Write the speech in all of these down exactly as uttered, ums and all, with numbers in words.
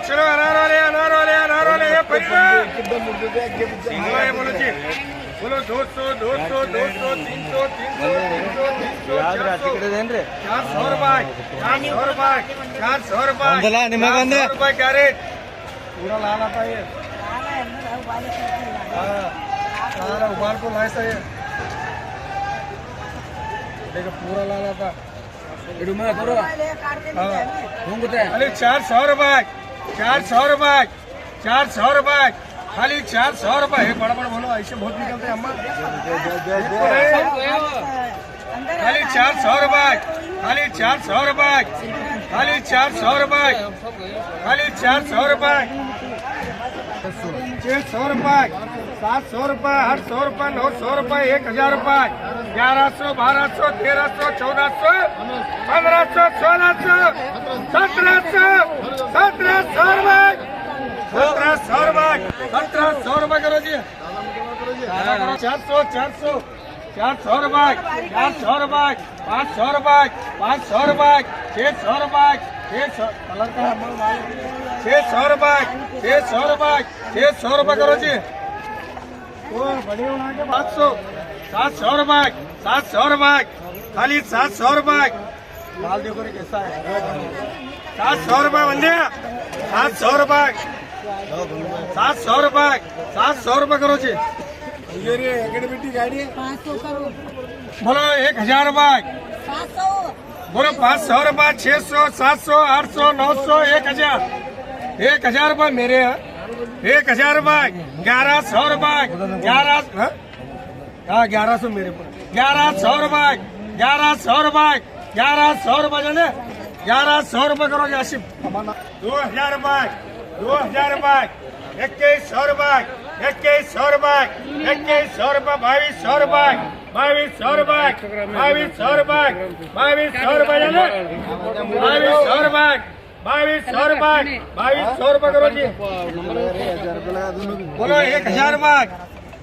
چلو، انار والے، انار والے، انار والے، یہ پری نا۔ بولو، یہ بولو جی۔ بولو، دو سو، دو سو، دو سو، تین سو، تین سو، تین سو، تین سو، یاد چار رہتی سو۔ کتنے دن رے؟ چار سو روپے، چار سو روپے، چار سو روپے، بندلا، نمک چار سو بندے۔ روپے کیرٹ۔ پورا لال آتا ہے۔ ہاں، سارا ابال کو لائے سا یہ۔ دیکھو، پورا لال آتا۔ ہاں۔ خالی چار سو روپے، چار سو روپے، چار سو روپے، خالی چار سو روپے۔ بڑا بڑا بولو، ایسے بہت نکلتے ہیں، اماں۔ خالی چار سو روپے، خالی چار سو روپے، خالی چار سو روپے، خالی چار سو روپے، چھ سو روپے، سات سو روپے، آٹھ سو روپے، نو سو روپے، ایک ہزار روپے، گیارہ سو، بارہ سو، تیرہ سو، چودہ سو، پندرہ سو، سولہ سو، سترہ سو، سترہ سو روپے، سترہ سو روپے، سترہ سو روپے کرو جی۔ چار سو، چار سو، چار سو روپے، چار سو روپے، پانچ سو روپے، پانچ سو روپے، چھ سو روپے، چھ سو، چھ سو روپے، چھ سو روپے، چھ سو روپے کرو جی۔ سات سو، سات سو روپے، سات سو روپے، خالی سات سو روپے۔ مال دیکھو نا کیسا ہے۔ سات سو روپے بندے، سات سو روپے، سات سو روپے، سات سو روپے کرو جی۔ یہ رے، اکڑ بٹی گاڑی ہے۔ پانچ سو کرو۔ بولو، ایک ہزار روپے۔ سات سو۔ بولو، پانچ سو روپے، چھ سو، سات سو، آٹھ سو، نو سو، ایک ہزار۔ ایک ہزار روپے میرے ہیں۔ ایک ہزار روپے، گیارہ سو روپے، گیارہ، ہاں؟ ہاں، گیارہ سو میرے پر۔ گیارہ سو روپے، گیارہ سو روپے، گیارہ سو روپے جانے، گیارہ سو روپے کرو جی آصف۔ دو ہزار روپے، دو ہزار روپے، اکیس سو روپے، اکیس سو روپے، اکیس سو روپے، بائیس سو روپے، بائیس سو روپے، بائیس سو روپے، بائیس سو روپے جانے، بائیس سو روپے۔ بائیس سو روپے، بائیس سو روپے کرو جی۔ بولو، ایک ہزار روپے،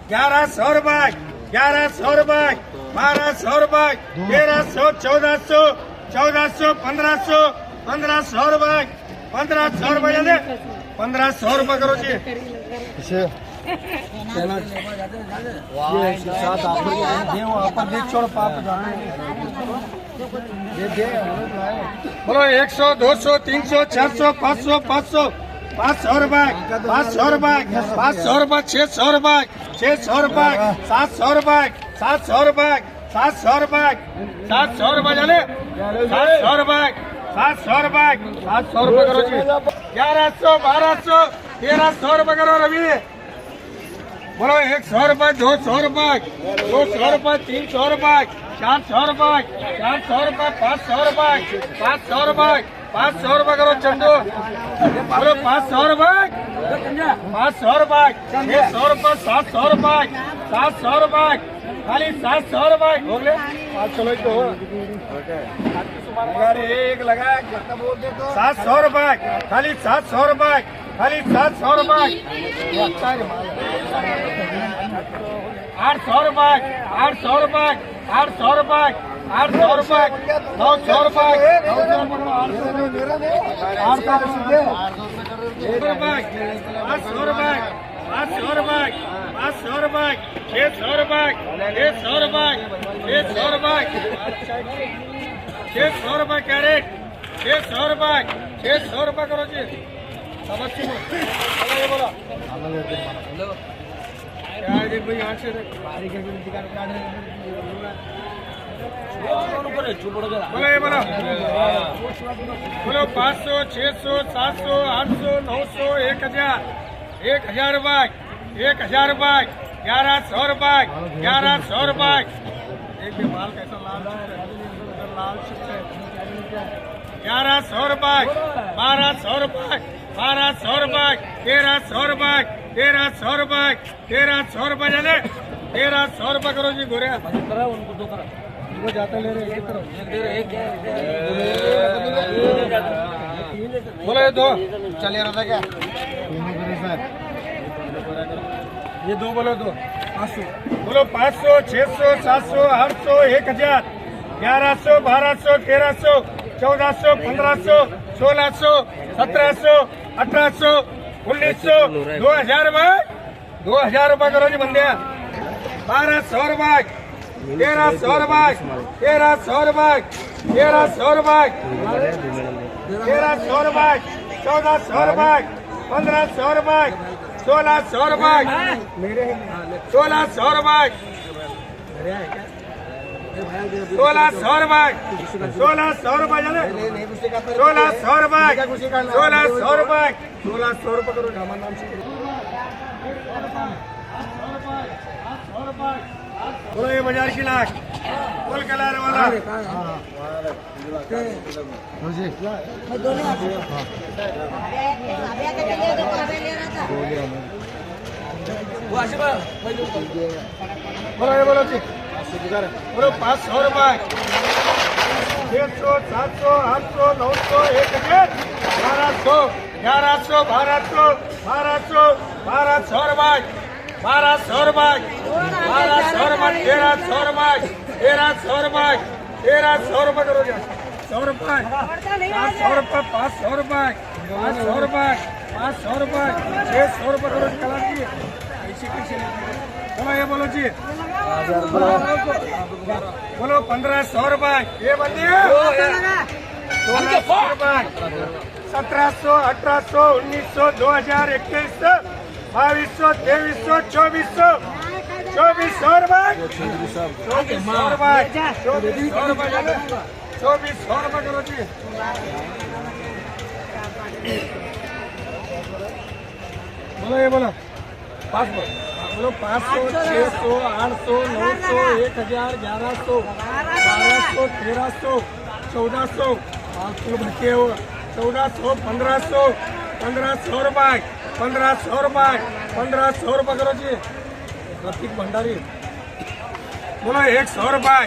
گیارہ سو روپے، گیارہ سو روپے، بارہ سو روپے، تیرہ سو، چودہ سو، چودہ سو، پندرہ سو، پندرہ سو روپے، پندرہ سو روپے جانے، پندرہ سو روپے کرو جی۔ اسے یہ ساتھ آپ لوگ دے، وہاں پر دیکھ، چھوڑ، پاپ جانا ہے۔ بولو، ایک سو، دو سو، تین سو، چار سو، پانچ سو، پانچ سو، پانچ سو روپے، پانچ سو روپے، پانچ سو روپے، چھ سو روپے، چھ سو روپے، سات سو روپے، سات سو روپے، سات سو روپے، سات سو روپے جانے، سات سو روپے، سات سو روپے، سات سو روپے کرو جی۔ گیارہ سو، بارہ سو، تیرہ سو روپے کرو روی۔ بولو، ایک سو روپے، دو سو روپے، دو سو روپے، تین سو روپے، چار سو روپے، چار سو روپے، پانچ سو روپے، پانچ سو روپے، پانچ سو روپے کرو چندو۔ بولو، پانچ سو روپے، پانچ سو روپے، چھ سو روپے، سات سو روپے، سات سو روپے، خالی سات سو روپے۔ ہو گئے؟ پانچ سو لوگ تو ہو۔ یار، ایک لگا، کتنا بول دے تو؟ سات سو روپے، خالی سات سو روپے، خالی سات سو روپے۔ آٹھ سو روپے، آٹھ سو روپے، آٹھ سو روپے، آٹھ سو روپے، نو سو روپے، آٹھ سو روپے، آٹھ سو روپے، پانچ سو روپے، پانچ سو روپے، پانچ سو روپے، چھ سو روپے، چھ سو روپے، چھ سو روپے، چھ سو روپے کیرٹ، چھ سو روپے، چھ سو روپے کرو جی۔ سمجھ کے بولو۔ یہ بولو۔ کیا ہے، دیکھ بھائی، یہاں سے دیکھ۔ بولو، یہ بولو۔ بولو، پانچ سو، چھ سو، سات سو، آٹھ سو، نو سو، ایک ہزار۔ ایک ہزار روپے، ایک ہزار روپے، گیارہ سو روپے، گیارہ سو روپے۔ ایک بھی مال کیسا لال چکا ہے، لال چکا ہے۔ گیارہ سو روپے، بارہ سو روپے، بارہ سو روپے، تیرہ سو روپے، تیرہ سو روپے، تیرہ سو روپے جانے، تیرہ سو روپے کرو جی گورے۔ ان کو دو طرف۔ وہ جاتا لے رہے، ایک طرف۔ بولو یہ دو۔ چلے رہا تھا کیا؟ یہ دو بولو، دو۔ پانچ سو۔ بولو پانچ سو، چھ سو، سات سو، آٹھ سو، ایک ہزار، گیارہ سو، بارہ سو، تیرہ سو، چودہ سو، پندرہ سو، سولہ سو، سترہ سو، اٹھارہ سو، انیس سو، دو ہزار روپے، دو ہزار روپے کرو جی بندے۔ بارہ سو روپے، تیرہ سو روپے، تیرہ سو روپے، تیرہ سو روپے، تیرہ سو روپے، چودہ سو روپے، پندرہ سو روپے، سولہ سو روپے، سولہ سو روپے، سولہ سو روپے، سولہ سو روپے جانے، سولہ سو روپے، سولہ سو روپے، سولہ سو روپے کرو جی، ہمارا نام سے۔ بولو یہ بازار کی لاش، بول کلار والا۔ بولو، یہ بولو جی۔ بولو، پانچ سو روپے۔ چھ سو، سات سو، آٹھ سو، نو سو، ایک ہزار، بارہ سو، گیارہ سو، بارہ سو، بارہ سو، بارہ سو روپے، بارہ سو روپے، بارہ سو روپے، تیرہ سو روپے، تیرہ سو روپے، تیرہ سو روپے کرو جی۔ سو روپے، چار سو روپے، پانچ سو روپے، پانچ سو روپے، پانچ سو روپے، چھ سو روپے کرو جی، کلر کی۔ ایسی کیسی؟ بولو، یہ بولو جی۔ بولو، پندرہ سو روپے۔ یہ بندی ہے۔ سولہ سو روپے۔ سترہ سو، اٹھارہ سو، انیس سو، دو ہزار، اکیس سو، بائیس سو، تیئیس سو، چوبیس سو، چوبیس سو روپے، چوبیس سو روپے، چوبیس سو روپے، چوبیس سو روپے کرو جی۔ بولو، یہ بولو۔ پانچ سو، بولو، پانچ سو، چھ سو، آٹھ سو، نو سو، ایک ہزار، گیارہ سو، بارہ سو، تیرہ سو، چودہ سو، پانچ سو بچے ہو، چودہ سو، پندرہ سو، پندرہ سو روپے، پندرہ سو روپے، پندرہ سو روپے کرو جی۔ رفیق بھنڈاری۔ بولو، ایک سو روپے،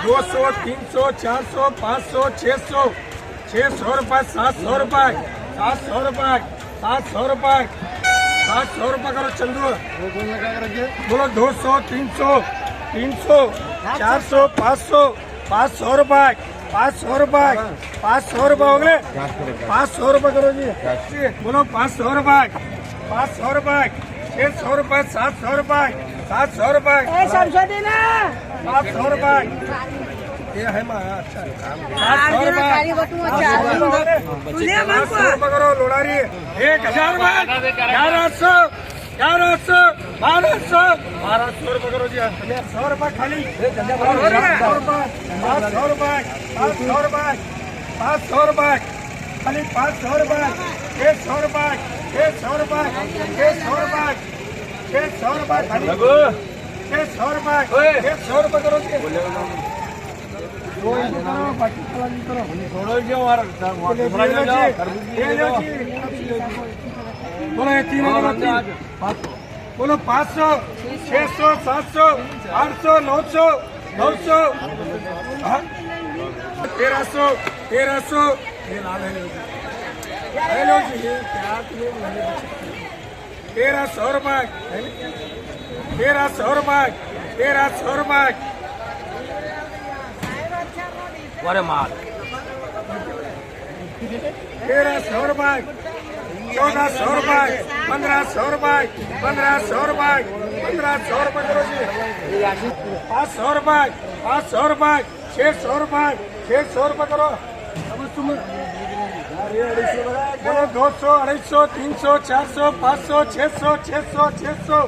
دو سو، تین سو، چار سو، پانچ سو، چھ سو، چھ سو روپے، سات سو روپے، سات سو روپے، سات سو روپے، سات سو روپے کرو چندو۔ بولو، دو سو، تین سو، تین سو، چار سو، پانچ سو، پانچ سو روپے، پانچ سو روپے، پانچ سو روپے ہو گئے، پانچ سو روپے کرو جی۔ بولو، پانچ سو روپے، پانچ سو روپے، چھ سو روپے، سات سو روپے، سات سو روپے، اے شمس الدین، سات سو روپے۔ یہ ہے ماں، اچھا۔ سات سو روپے، سات سو روپے کرو لوڑاری۔ ایک ہزار روپے، گیارہ سو، گیارہ سو، بارہ سو، بارہ سو روپے کرو جی۔ سو روپے خالی۔ پانچ سو روپے، پانچ سو روپے، پانچ سو روپے، پانچ سو روپے، خالی پانچ سو روپے، چھ سو روپے، چھ سو روپے، چھ سو روپے، چھ سو روپے خالی، چھ سو روپے، چھ سو روپے کرو جی۔ بولو، یہ تین ہزار۔ بولو، پانچ سو، چھ سو، سات سو، آٹھ سو، نو سو، نو سو، ہاں؟ تیرہ سو، تیرہ سو، یہ لال ہے۔ ہیلو جی، یہ کیا تمہیں؟ تیرہ سو روپے، تیرہ سو روپے، تیرہ سو روپے، ورے مال۔ تیرہ سو روپے، چودہ سو روپے، پندرہ سو روپے، پندرہ سو روپے، پندرہ سو روپے کرو جی۔ پانچ سو روپے، پانچ سو روپے، چھ سو روپے، چھ سو روپے کرو۔ بولو، دو سو، اڑھائی سو، تین سو، چار سو، پانچ سو، چھ سو، چھ سو، چھ سو،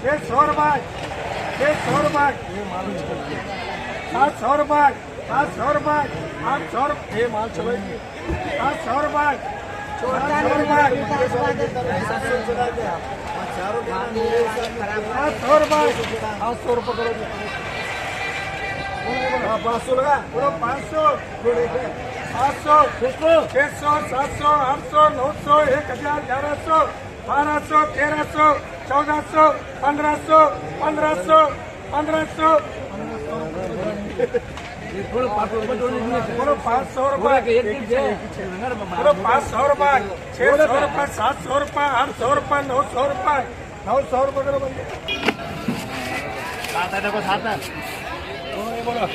چھ سو روپے، چھ سو روپے، سات سو روپے، سات سو روپے، آٹھ سو روپے، یہ مال چلو جی۔ سات سو روپے، سات سو روپے، سات سو روپے، سات سو روپے کرو جی۔ ہاں، پانچ سو لگا، بولو، پانچ سو۔ سات سو، چھ سو، سات سو، آٹھ سو، نو سو، ایک ہزار، گیارہ سو، بارہ سو، تیرہ سو، چودہ سو، پندرہ سو، پندرہ سو، پندرہ سو، بولو، پانچ سو روپے، بولو، پانچ سو روپے، چھ سو روپے، سات سو روپے، آٹھ سو روپے، نو سو روپے، نو سو روپے کرو بھائی۔ سات ہے، دیکھو، سات ہے۔ بولو، بولو۔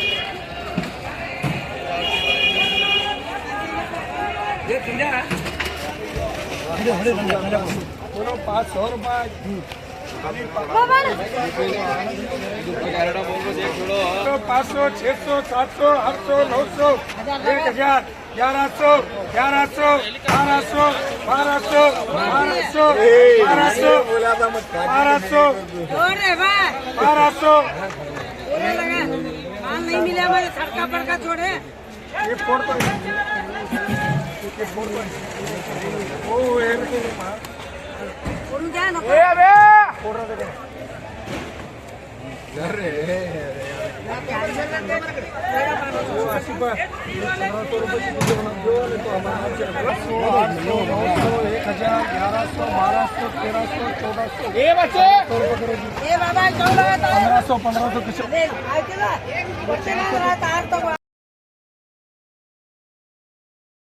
بولو، پانچ سو روپے۔ پانچ سو، چھ سو، سات سو، آٹھ سو، نو سو، ایک ہزار، گیارہ سو، گیارہ سو، بارہ سو، بارہ سو، بارہ سو، بارہ سو، بارہ سو، بارہ سو۔ مال نہیں ملے، ہمارے سڑکا پڑکا چھوڑے۔ یہ فور پوائنٹ، یہ فور پوائنٹ۔ او، یہ بھی تو یہ مار۔ اے بے! آٹھ سو، نو سو، ایک ہزار، گیارہ سو، بارہ سو، تیرہ سو، چودہ سو۔ اے بچے! پندرہ سو، پندرہ سو کچھ۔